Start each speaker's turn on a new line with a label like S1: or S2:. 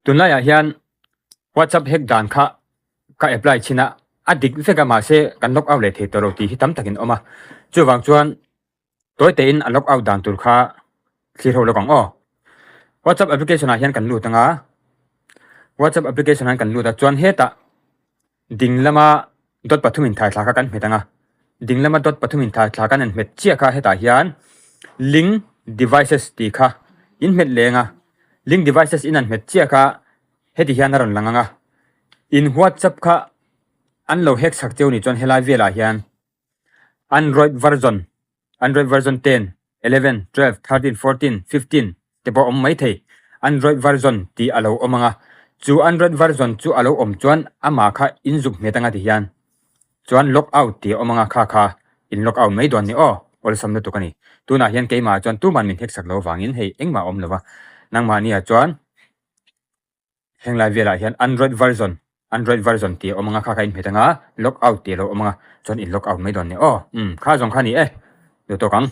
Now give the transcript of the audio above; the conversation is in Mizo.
S1: Tunlaiah hian WhatsApp hack dan kha ka apply chhin a, a dik vek a mahse kan log out leh thei tawh lo tih hi tam takin awm a. Chuvang chuan tawi tein a log out dan tur kha thlir ho lawk ang aw. WhatsApp application ah hian kan lut ang a, WhatsApp application ah hian kan lut a chuan hetah ding lama dot pathum in thaithla kha kan hmet ang a, ding lama dot pathum in thaithla kan han hmet chiah kha hetah hian link devices tih kha in hmet leng a, link devices in han hmet chiah kha heti hian a rawn lang ang a, in WhatsApp kha an lo hack chak cheu ni chuan helai velah hian Android version Android version 10, 11, 12, 13, 14, 15 te pawh a awm mai thei. Android version tih a lo awm ang a, chu Android version chu a lo awm chuan amah kha in zuk hmet anga ti hian chuan log out tih a awm ang a, kha kha in log out mai dawn ni aw, awlsam lutuk a ni. Tunah hian keimah chuan tuman min heksak lo vangin hei engmah a awm lo va, nangmahniah chuan Heng lai velah hian Android version, Android version tih a awm ang a, kha kha inhmet ang a, log out tih a lo awm ang a, chuan in log out mai dawn nia aw. Umm, kha zawng kha a ni e, duh tawk ang.